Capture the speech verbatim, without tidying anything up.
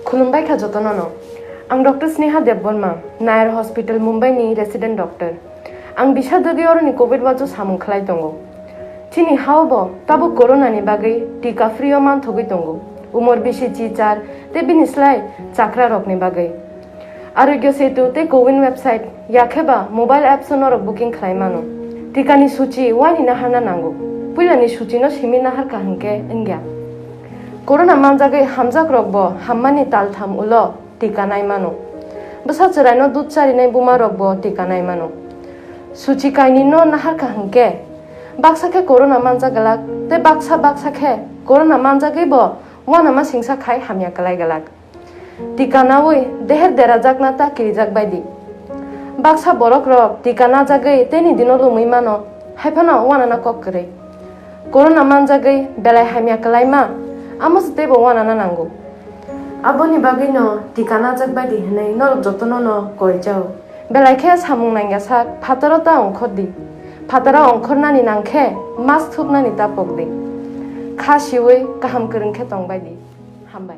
Khulumbai kha jotono no. Ang Doctor Sneha Debbarma, Nair Hospital Mumbai ni resident doctor. Ang bisa dagi oroni covid wajo samung khlai tongo. Chini hao bo tabuk corona ni bagwi tika free o manthogwi tongo. Umor bisi chichar tei bini slai chakra rokni bagwi. Arogya Setu tei Cowin website yakhe ba mobile apps o norok booking khlai mano. Tikani suchi wani naharna nango. Puilani suchino simi naharkha hwnkhe wngya. Corona manjagwi hamjak rokbo hammani taltham ulo tika nai mano. Bwsa chwraino dud charinai buma rokbo tika nai mano. Suchi kainwino naharkha hwnkhe baksa khe corona manjak glak tei baksa baksa khe corona manjagwibo uanama singsa khai hamya kwlai glak. Tika nawi deher derajakna ta kirijak baidi. Baksa borok rok tika najagwi teni dino lumwi mano, haiphano wanana kok kwrwi. Corona manjagwi belai hamya kwlaima, amo se teibo wanana nango. Aboni bagwino tika najak baidi hwnwi norok jotono no koi chao. Belai khe samung nangya sak phataro ta ongkhor di. Phataro ongkhornani nangkhe mask thupnani ta pok di. Kha siwi kaham kwrwng khe tong baidi. Hambai.